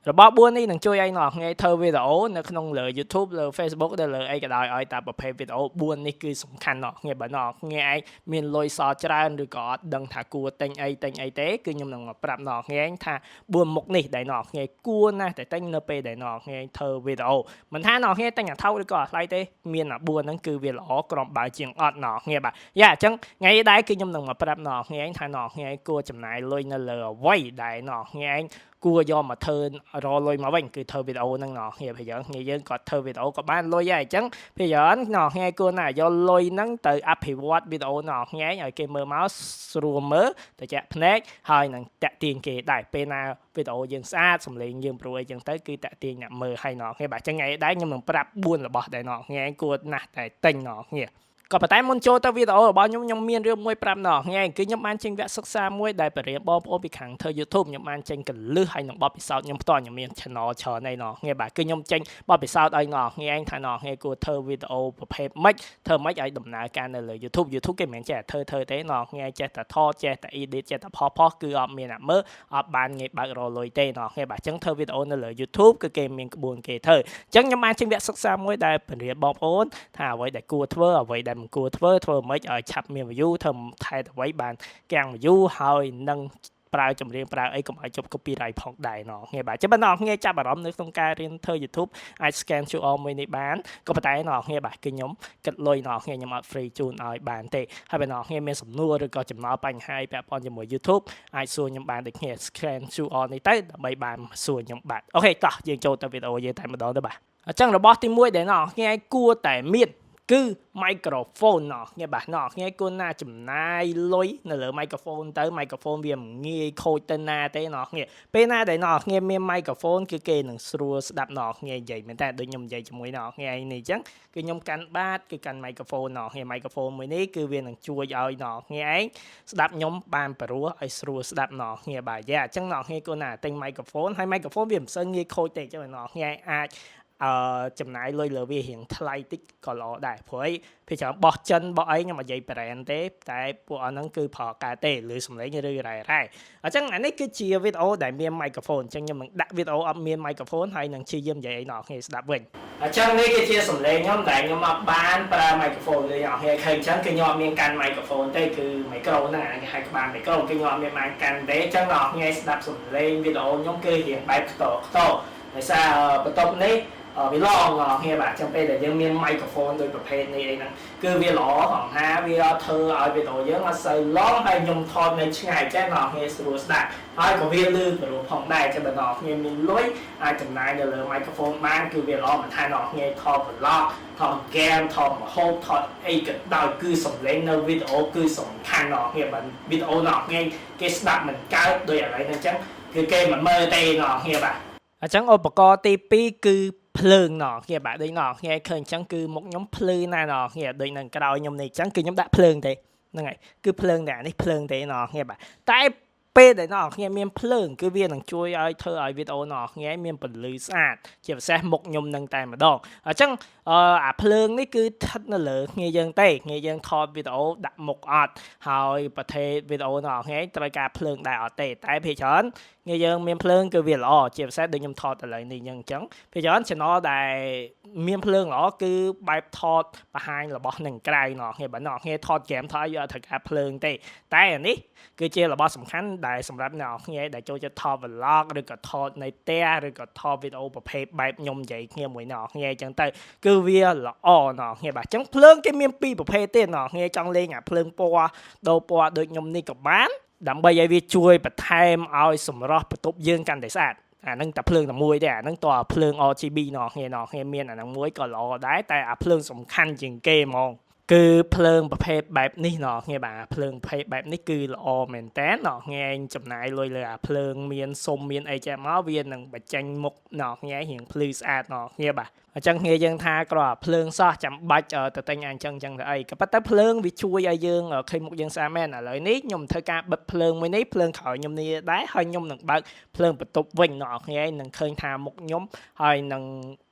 របស់4នេះនឹងជួយឲ្យអ្នកងាយធ្វើវីដេអូនៅក្នុងលើ YouTube លើ Facebook ទៅលើអីក៏ដោយឲ្យតែប្រភេទវីដេអូ4នេះគឺសំខាន់ណាស់ងាយបើអ្នកងាយឯងមានលុយសល់ច្រើនឬក៏អត់ដឹងថាគួរទិញអីទិញអីទេគឺខ្ញុំនឹងមកប្រាប់អ្នកងាយថា4មុខនេះដែលអ្នកងាយគួរណាស់តែទិញនៅពេលដែលអ្នកងាយធ្វើវីដេអូមិនថាអ្នកងាយទិញអាថោកឬក៏អាថ្លៃទេមានអា4ហ្នឹងគឺវាល្អក្រំបើជាងអត់អ្នកងាយបាទយ៉ាអញ្ចឹងថ្ងៃនេះដែរគឺខ្ញុំនឹងមកប្រាប់អ្នកងាយថាអ្នកងាយគួរចំណាយលុយនៅលើអ្វីដែលអ្នកងាយគួរយកមកធ្វើរលុយមកវិញគឺធ្វើវីដេអូហ្នឹងណោះគ្នាពេលយើងគ្នាយើងក៏ធ្វើវីដេអូក៏បានលុយដែរអញ្ចឹងពេលយើងណោះគ្នាគួរណាយកលុយហ្នឹងទៅអភិវឌ្ឍវីដេអូណោះគ្នាឲ្យគេមើលមកស្រួលមើលទៅចាក់ភ្នែកហើយនឹងតាក់ទាញគេដែរពេលណាវីដេអូយើងស្អាតសំឡេងយើងព្រួយអញ្ចឹងទៅគឺតាក់ទាញអ្នកមើលហើយណោះគ្នាបាទអញ្ចឹងថ្ងៃដែរខ្ញុំនឹងប្រាប់4របស់ដែលណោះគ្នាគួរណាស់តែទិញណោះគ្នាក៏ប៉ុន្តែមុនចូលទៅវីដេអូរបស់ខ្ញុំខ្ញុំមានរឿងមួយប្រាប់ណោះថ្ងៃគឺខ្ញុំបានចេញវគ្គសិក្សាមួយដែលបរិញ្ញាបងប្អូនពីខាងធ្វើ YouTube ខ្ញុំបានចេញកលឹះហើយនឹងបទពិសោធន៍ខ្ញុំផ្ទាល់ខ្ញុំមាន channel ច្រើនឯណោះថ្ងៃបាទគឺខ្ញុំចេញបទពិសោធន៍ឲ្យណោះថ្ងៃឯងថាណោះថ្ងៃគួរធ្វើវីដេអូប្រភេទម៉េចធ្វើម៉េចឲ្យដំណើរការនៅលើ YouTube YouTube គេមិនមែនចេះតែធ្វើធ្វើទេណោះថ្ងៃចេះតែថតចេះតែ edit ចេះតែផុសផុសគឺអត់មានអ្នកមើលអត់បានងាយបើករលុយទេណោះថ្ងៃបាទអញ្ចឹងធ្វើវីដេអូនៅលើ YouTube គឺគេមានក្បួនគេធ្វើអញ្ចឹងខ្ញុំបានចេញវគ្គសិក្សាមួយដែលបរិញ្ញាបងប្អូនថាអ្វីដែលគួរធ្វើអ្វីដែលមិនគួរធ្វើធ្វើម៉េចឲ្យឆាប់មាន view ធ្វើថែអ្វីបានកាំង view ហើយនឹងប្រើចម្រៀងប្រើអីកុំឲ្យជប់ copyright ផងដែរណោះងាយបាទចាំបើណោះងាយចាប់អារម្មណ៍នៅក្នុងការរៀនធ្វើ YouTube អាច scan QR មួយនេះបានក៏ប៉ុន្តែណោះងាយបាទគឺខ្ញុំគិតលុយណោះងាយខ្ញុំអត់ free ជូនឲ្យបានទេហើយបើណោះងាយមានសំណួរឬក៏ចំណល់បញ្ហាពាក់ព័ន្ធជាមួយ YouTube អាចសួរខ្ញុំបានដូចគ្នា scan QR នេះទៅដើម្បីបានសួរខ្ញុំបាទ OK តោះយើងចូលទៅវីដេអូយើងតែម្ដងទៅបាទអញ្ចឹងរបស់ទី1ដែលណោះងាយគួរតែមានគឺ microphone ណោះគ្នាបាទណោះគ្នាគួរណាចំណាយលុយនៅលើ microphone ទៅ microphone វាមិនងាយខូចទៅណាទេណោះគ្នាពេលណាដែលណោះគ្នាមាន microphone គឺគេនឹងស្រួលស្ដាប់ណោះគ្នានិយាយមែនតើដូចខ្ញុំនិយាយជាមួយណោះគ្នាឯងនេះអញ្ចឹងគឺខ្ញុំកាន់បាតគឺកាន់ microphone ណោះគ្នា microphone មួយនេះគឺវានឹងជួយឲ្យណោះគ្នាឯងស្ដាប់ខ្ញុំបានព្រោះឲ្យស្រួលស្ដាប់ណោះគ្នាបាទយ៉ាអញ្ចឹងណោះគ្នាគួរណាទិញ microphone ហើយ microphone វាមិនសូវងាយខូចទេអញ្ចឹងណោះគ្នាអាចអឺចំណាយលុយលើវារៀងថ្លៃតិចក៏ល្អដែរព្រោះអីពេលច្រើនបោះចិនបោះអីខ្ញុំអត់និយាយ brand ទេតែពួកអស់ហ្នឹងគឺប្រើការទេឬសំឡេងឬរ៉ែរ៉ែអញ្ចឹងអានេះគឺជាវីដេអូដែលមាន microphone អញ្ចឹងខ្ញុំនឹងដាក់វីដេអូអត់មាន microphone ហើយនឹងព្យាយាមនិយាយឲ្យអ្នកគ្នាស្ដាប់វិញអញ្ចឹងនេះគឺជាសំឡេងខ្ញុំដែលខ្ញុំអត់បានប្រើ microphone ដូចអ្នកគ្នាឃើញអញ្ចឹងគឺខ្ញុំអត់មានកាន់ microphone ទេគឺ micro ហ្នឹងអាគេហៅក្បាល micro គឺខ្ញុំអត់មានបានកាន់ទេអញ្ចឹងអ្នកគ្នាស្ដាប់សំឡេងវីដេអូខ្ញុំគឺរៀងបែបខ្ទខ្ទដោយសារបន្ទប់នេះវាឡងគ្នាបាទចាំពេលដែលយើងមាន microphone ដូចប្រភេទនេះអីហ្នឹងគឺវាល្អត្រង់ថាវាអត់ធ្វើឲ្យវីដេអូយើងអត់សូវឡងហើយខ្ញុំថតនៅឆ្ងាយចេះអ្នកគ្នាស្រួលស្ដាប់ហើយក៏វាលឺព្រោះផងដែរចាំបើអ្នកគ្នាមានលុយអាចចំណាយនៅលើ microphone បានគឺវាល្អមិនថាអ្នកគ្នាថត vlog ថត game ថតម្ហូបថតអីក៏ដោយគឺសំឡេងនៅវីដេអូគឺសំខាន់អ្នកគ្នាបើវីដេអូអ្នកគ្នាគេស្ដាប់មិនកើតដោយឥឡូវហ្នឹងអញ្ចឹងគឺគេមិនមើលទេអ្នកគ្នាបាទអញ្ចឹងឧបករណ៍ទី2គឺភ្លើងណោះគ្នាបាទដូចណោះគ្នាឃើញអញ្ចឹងគឺមុខខ្ញុំភ្លឺណាស់ណោះគ្នាដូចនឹងក្រោយខ្ញុំនេះអញ្ចឹងគឺខ្ញុំដាក់ភ្លើងទេហ្នឹងហើយគឺភ្លើងតែនេះភ្លើងទេណោះគ្នាបាទតែពេលដែលអ្នកគ្នាមានភ្លើងគឺវានឹងជួយឲ្យធ្វើឲ្យវីដេអូអ្នកគ្នាមានពន្លឺស្អាតជាពិសេសមុខខ្ញុំនឹងតែម្ដងអញ្ចឹងអាភ្លើងនេះគឺស្ថិតនៅលើគ្នាយើងទេគ្នាយើងថតវីដេអូដាក់មុខអត់ហើយប្រភេទវីដេអូអ្នកគ្នាត្រូវការភ្លើងដែរអត់ទេតែភាគច្រើនគ្នាយើងមានភ្លើងគឺវាល្អជាពិសេសដូចខ្ញុំថតឥឡូវនេះអញ្ចឹងភាគច្រើន channel ដែលមានភ្លើងល្អគឺបែបថតបង្ហាញរបស់នឹងក្រៅណោះគ្នាបើអ្នកគ្នាថតហ្គេមថតអីអត់ត្រូវការភ្លើងទេតែអានេះគឺជារបស់សំខាន់ដែលសម្រាប់អ្នកគ្នាដែលចូលចិត្តថត vlog ឬក៏ថតនៅផ្ទះឬក៏ថតវីដេអូប្រភេទបែបខ្ញុំនិយាយគ្នាមួយអ្នកគ្នាអញ្ចឹងទៅគឺវាល្អអ្នកគ្នាបាទអញ្ចឹងភ្លើងគេមានពីរប្រភេទទេអ្នកគ្នាចង់លេងអាភ្លើងពណ៌ដូរពណ៌ដូចខ្ញុំនេះក៏បានដើម្បីឲ្យវាជួយបន្ថែមឲ្យសម្រស់បន្ទប់យើងកាន់តែស្អាតអាហ្នឹងតែភ្លើងតែមួយទេអាហ្នឹងតើភ្លើង RGB ណោះគ្នាណោះគ្នាមានអាហ្នឹងមួយក៏ល្អដែរតែអាភ្លើងសំខាន់ជាងគេហ្មងគឺភ្លើងប្រភេទបែបនេះណោះគ្នាបាទភ្លើងប្រភេទបែបនេះគឺល្អមែនតើណោះងាយចំណាយលុយលើអាភ្លើងមានសុំមានអីចេះមកវានឹងបញ្ចេញមុខណោះងាយរៀងភ្លឺស្អាតណោះគ្នាបាទអញ្ចឹងគ្នាយើងថាគ្រាន់ភ្លើងសោះចាំបាច់ទៅទិញអញ្ចឹងអញ្ចឹងទៅអីក៏ប៉ុន្តែភ្លើងវាជួយឲ្យយើងឃើញមុខយើងស្អាតមែនឥឡូវនេះខ្ញុំធ្វើការបិទភ្លើងមួយនេះភ្លើងក្រោយខ្ញុំនេះដែរហើយខ្ញុំនឹងបើកភ្លើងបន្ទប់វិញណោះគ្នានឹងឃើញថាមុខខ្ញុំហើយនឹង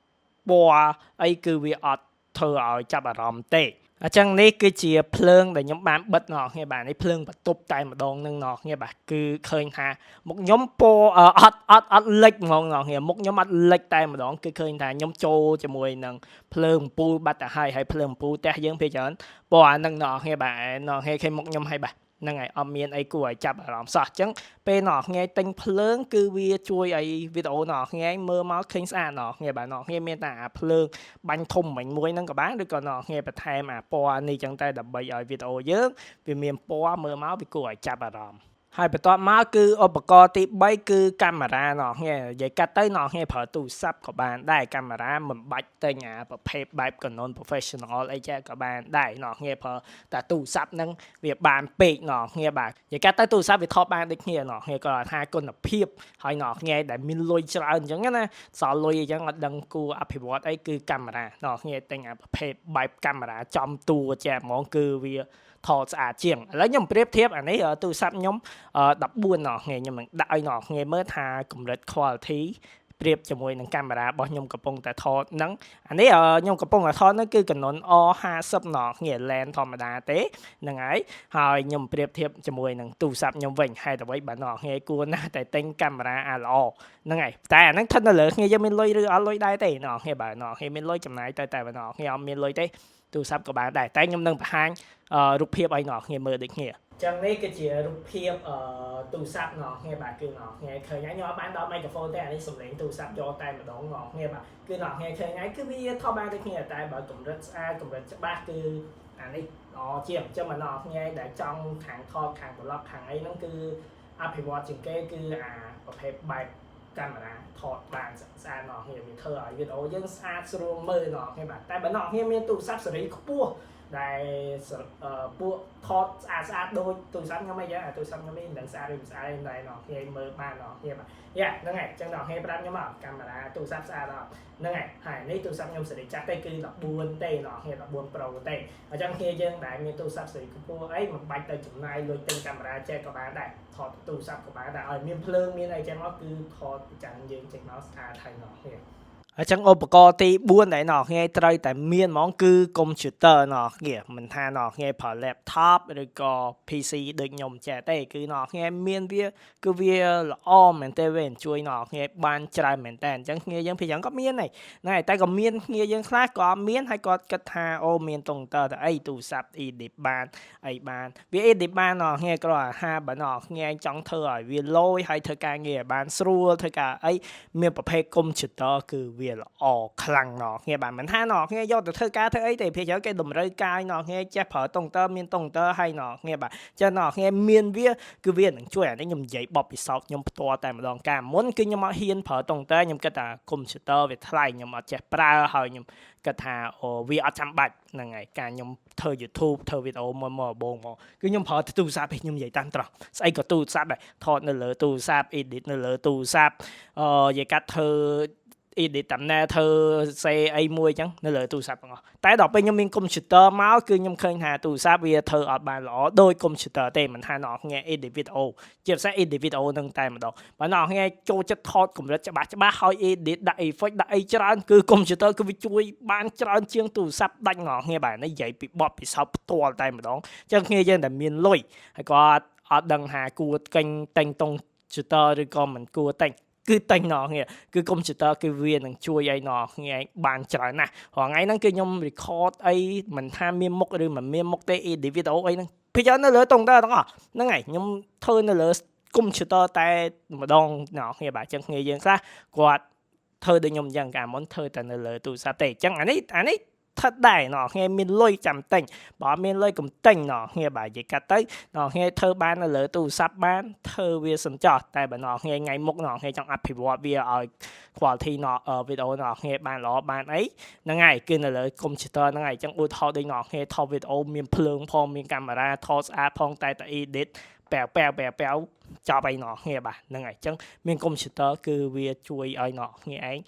ពណ៌អីគឺវាអត់ធ្វើឲ្យចាប់អារម្មណ៍ទេ អញ្ចឹងនេះគឺជាភ្លើងដែលខ្ញុំបានបិទណោះគ្នាបាទនេះភ្លើងបន្ទប់តែម្ដងនឹងណោះគ្នាបាទគឺឃើញថាមុខខ្ញុំពណ៌អត់អត់អត់លិចហ្មងណោះគ្នាមុខខ្ញុំអត់លិចតែម្ដងគឺឃើញថាខ្ញុំចូលជាមួយនឹងភ្លើងអំពូលបាត់ទៅហើយហើយភ្លើងអំពូលផ្ទះយើងពេលច្រើនពណ៌អានឹងណោះគ្នាបាទណោះគ្នាឃើញមុខខ្ញុំហើយបាទហ្នឹងហើយអត់មានអីគួរឲ្យចាប់អារម្មណ៍សោះអញ្ចឹងពេលណោះថ្ងៃទិញភ្លើងគឺវាជួយឲ្យវីដេអូណោះថ្ងៃមើលមកឃើញស្អាតណោះថ្ងៃបាទណោះថ្ងៃមានតែអាភ្លើងបាញ់ធំមិញមួយហ្នឹងក៏បានឬក៏ណោះថ្ងៃបន្ថែមអាពណ៌នេះអញ្ចឹងតែដើម្បីឲ្យវីដេអូយើងវាមានពណ៌មើលមកវាគួរឲ្យចាប់អារម្មណ៍ហើយបន្ទាប់មកគឺឧបករណ៍ទី3គឺកាមេរ៉ាណោះគ្នានិយាយកាត់ទៅណោះគ្នាប្រើទូរស័ព្ទក៏បានដែរកាមេរ៉ាមិនបាច់ទិញអាប្រភេទបែប Canon professional អីចេះក៏បានដែរណោះគ្នាប្រើតែទូរស័ព្ទហ្នឹងវាបានពេកណោះគ្នាបាទនិយាយកាត់ទៅទូរស័ព្ទវាថតបានដូចគ្នាណោះគ្នាក៏ថាគុណភាពហើយណោះគ្នាដែលមានលុយច្រើនអញ្ចឹងណាសល់លុយអញ្ចឹងអត់ដឹងគួរអភិវឌ្ឍអីគឺកាមេរ៉ាណោះគ្នាទិញអាប្រភេទបែបកាមេរ៉ាចំតួចេះហ្មងគឺវាថតស្អាតជាងឥឡូវខ្ញុំប្រៀបធៀបអានេះទូរស័ព្ទខ្ញុំ14ណោះថ្ងៃខ្ញុំនឹងដាក់ឲ្យណោះថ្ងៃមើលថាកម្រិត quality ប្រៀបជាមួយនឹងកាមេរ៉ារបស់ខ្ញុំកំពុងតែថតហ្នឹងអានេះខ្ញុំកំពុងតែថតហ្នឹងគឺ Canon R50 ណោះគ្នា lens ធម្មតាទេហ្នឹងហើយហើយខ្ញុំប្រៀបធៀបជាមួយនឹងទូរស័ព្ទខ្ញុំវិញហេតុអ្វីបើណោះគ្នាគួរណាស់តែទិញកាមេរ៉ាអាល្អហ្នឹងហើយតែអាហ្នឹងស្ថិតនៅលើគ្នាយើងមានលុយឬអត់លុយដែរទេណោះគ្នាបើណោះគ្នាមានលុយចំណាយទៅតែបើណោះគ្នាអត់មានលុយទេទូរស័ព្ទក៏បានដែរតែខ្ញុំនឹងបង្ហាញរូបភាពឲ្យណោះគ្នាមើលដូចគ្នាចឹងនេះគឺជារូបភាពអឺទូរស័ព្ទណោះគ្នាបាទគឺណោះគ្នាឃើញហើយខ្ញុំអត់បានដល់មីក្រូហ្វូនទេអានេះសំឡេងទូរស័ព្ទយកតែម្ដងណោះគ្នាបាទគឺណោះគ្នាឃើញហើយគឺវាថតបានដូចគ្នាតែបើកម្រិតស្អាតកម្រិតច្បាស់គឺអានេះល្អជាងចឹងមកណោះគ្នាដែលចង់ខាងថតខាង vlog ខាងអីហ្នឹងគឺអភិវឌ្ឍជាងគេគឺអាប្រភេទបែបកាមេរ៉ាថតបានស្អាតណោះគ្នាវាធ្វើឲ្យវីដេអូយើងស្អាតស្រួលមើលណោះគ្នាបាទតែបើណោះគ្នាមានទូរស័ព្ទសេរីខ្ពស់ដែលពួកថតស្អាតស្អាតដូចទូរស័ព្ទខ្ញុំអីចឹងអាទូរស័ព្ទខ្ញុំនេះមិនដឹងស្អាតឬមិនស្អាតទេតែណោះគ្នាមើលបានណោះគ្នាបាទយ៉ាហ្នឹងហើយចឹងណោះគ្នាប្រាប់ខ្ញុំមកកាមេរ៉ាទូរស័ព្ទស្អាតអត់ហ្នឹងហើយហើយនេះទូរស័ព្ទខ្ញុំសេរីចាស់ទេគឺ14ទេណោះគ្នា14 Pro ទេអញ្ចឹងគ្នាយើងដែលមានទូរស័ព្ទសេរីខ្ពស់អីមិនបាច់ទៅចំណាយលុយទិញកាមេរ៉ាចេះក៏បានដែរថតទូរស័ព្ទក៏បានដែរឲ្យមានភ្លើងមានអីចឹងមកគឺថតប្រចាំយើងចេញមកស្អាតហើយណោះគ្នាអញ្ចឹងឧបករណ៍ទី4ដែលអ្នកគ្នាត្រូវតែមានហ្មងគឺកុំព្យូទ័រអ្នកគ្នាមិនថាអ្នកគ្នាប្រើ laptop ឬក៏ PC ដូចខ្ញុំចេះទេគឺអ្នកគ្នាមានវាគឺវាល្អមែនទេវាជួយអ្នកគ្នាបានច្រើនមែនតើអញ្ចឹងគ្នាយើងពីយ៉ាងក៏មានដែរណែតែក៏មានគ្នាយើងខ្លះក៏អត់មានហើយគាត់គិតថាអូមានកុំព្យូទ័រទៅអីទូរស័ព្ទ edit បានអីបានវា edit បានអ្នកគ្នាគ្រាន់តែថាបើអ្នកគ្នាចង់ធ្វើឲ្យវាលយហើយធ្វើការងារឲ្យបានស្រួលធ្វើការអីមានប្រភេទកុំព្យូទ័រគឺវាល្អខ្លាំងណោះគ្នាបាទមិនថាណោះគ្នាយកទៅធ្វើការធ្វើអីទេភាគច្រើនគេតម្រូវការណោះគ្នាចេះប្រើកុំព្យូទ័រមានកុំព្យូទ័រហើយណោះគ្នាបាទចឹងណោះគ្នាមានវាគឺវានឹងជួយអានេះខ្ញុំនិយាយបបពិសោធន៍ខ្ញុំផ្ទាល់តែម្ដងកាលមុនគឺខ្ញុំអត់ហ៊ានប្រើកុំព្យូទ័រខ្ញុំគិតថាកុំព្យូទ័រវាថ្លៃខ្ញុំអត់ចេះប្រើហើយខ្ញុំគិតថាអូវាអត់ចាំបាច់ហ្នឹងហើយការខ្ញុំធ្វើ YouTube ធ្វើវីដេអូមកមកបងមកគឺខ្ញុំប្រើទូរស័ព្ទឯងខ្ញុំនិយាយតាមត្រង់ស្អីក៏ទូរស័ព្ទដែរថតនៅលើទូរស័ព្ទ edit នៅលើទូរស័ព្ទអឺនិយាយកាត់ធ្វើ edit តំណែធ្វើសេអីមួយអញ្ចឹងនៅលើទូរស័ព្ទទាំងអស់តែដល់ពេលខ្ញុំមានកុំព្យូទ័រមកគឺខ្ញុំឃើញថាទូរស័ព្ទវាធ្វើអត់បានល្អដូចកុំព្យូទ័រទេមិនថាអ្នកគ្នា edit វីដេអូជាពិសេស edit វីដេអូនឹងតែម្ដងបើអ្នកគ្នាចូលចិត្តថតកម្រិតច្បាស់ច្បាស់ហើយ edit ដាក់ effect ដាក់អីច្រើនគឺកុំព្យូទ័រគឺវាជួយបានច្រើនជាងទូរស័ព្ទដាច់អ្នកគ្នាបាទនេះនិយាយពីបទពិសោធន៍ផ្ទាល់តែម្ដងអញ្ចឹងគ្នាយើងតែមានលុយហើយគាត់អត់ដឹងថាគួរកេញទិញកុំព្យូទ័រឬក៏មិនគួរទិញគឺទិញណោះគ្នាគឺកុំព្យូទ័រគឺវានឹងជួយឲ្យណោះគ្នាបានច្រើនណាស់រាល់ថ្ងៃហ្នឹងគឺខ្ញុំ record អីមិនថាមានមុខឬមិនមានមុខទេ edit វីដេអូអីហ្នឹងភាគច្រើននៅលើកុំព្យូទ័រទាំងអស់ហ្នឹងហើយខ្ញុំធ្វើនៅលើកុំព្យូទ័រតែម្ដងណោះគ្នាបាទអញ្ចឹងគ្នាយើងខ្លះគាត់ធ្វើដូចខ្ញុំអញ្ចឹងកាលមុនធ្វើតែនៅលើទូរស័ព្ទទេអញ្ចឹងអានេះអានេះថិតដែរណោះគ្នាមានលុយចាំទិញបើអត់មានលុយកុំទិញណោះគ្នាបាទនិយាយកាត់ទៅណោះគ្នាធ្វើបាននៅលើទូរស័ព្ទបានធ្វើវាសំចោះតែបើណោះគ្នាថ្ងៃមុខណោះគ្នាចង់អភិវឌ្ឍវាឲ្យ quality ណោះវីដេអូណោះគ្នាបានល្អបានអីហ្នឹងហើយគឺនៅលើកុំព្យូទ័រហ្នឹងហើយអញ្ចឹងឧទាហរណ៍ដូចណោះគ្នាថតវីដេអូមានភ្លើងផងមានកាមេរ៉ាថតស្អាតផងតែតែ edit បែវបែវបែវបែវចប់អីណោះគ្នាបាទហ្នឹងហើយអញ្ចឹងមានកុំព្យូទ័រគឺវាជួយឲ្យណោះគ្នាឯង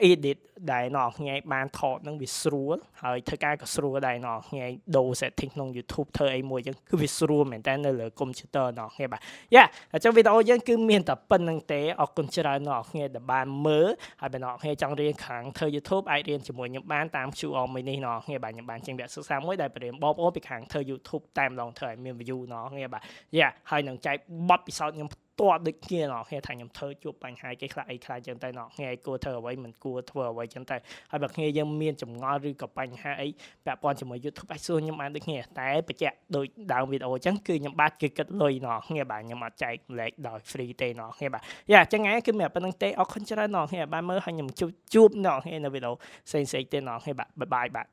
edit ដែលអ្នកគ្នាបានថតហ្នឹងវាស្រួលហើយធ្វើការក៏ស្រួលដែរអ្នកគ្នាដូរ setting ក្នុង YouTube ធ្វើអីមួយអញ្ចឹងគឺវាស្រួលមែនតើនៅលើ computer អ្នកគ្នាបាទយ៉ាអញ្ចឹងវីដេអូយើងគឺមានតែប៉ុណ្្នឹងទេអរគុណច្រើនអ្នកគ្នាដែលបានមើលហើយបើអ្នកគ្នាចង់រៀនខាងធ្វើ YouTube អាចរៀនជាមួយខ្ញុំបានតាម QR មួយនេះអ្នកគ្នាបាទខ្ញុំបានចេញវគ្គសិក្សាមួយដែលបរៀនបងប្អូនពីខាងធ្វើ YouTube តែម្ដងធ្វើឲ្យមាន view អ្នកគ្នាបាទយ៉ាហើយនឹងចែកបទពិសោធន៍ខ្ញុំផ្ទាល់ដូចគ្នាអ្នកគ្នាថាខ្ញុំធ្វើជួបបញ្ហាគេខ្លះអីខ្លះចឹងតែអ្នកគ្នាគួរធ្វើអ្វីមិនគួរធ្វើអ្វីចឹងតែហើយបើគ្នាយើងមានចម្ងល់ឬក៏បញ្ហាអីពាក់ព័ន្ធជាមួយ YouTube អាចសួរខ្ញុំបានដូចគ្នាតែបញ្ជាក់ដូចដើមវីដេអូចឹងគឺខ្ញុំបាទគឺគិតលុយអ្នកគ្នាបាទខ្ញុំអត់ចែករំលែកដោយ free ទេអ្នកគ្នាបាទយ៉ាចឹងថ្ងៃគឺមានប៉ុណ្្នឹងទេអរគុណច្រើនអ្នកគ្នាបានមើលហើយខ្ញុំជួបជួបអ្នកគ្នានៅវីដេអូផ្សេងៗទេអ្នកគ្នាបាទ bye bye បាទ។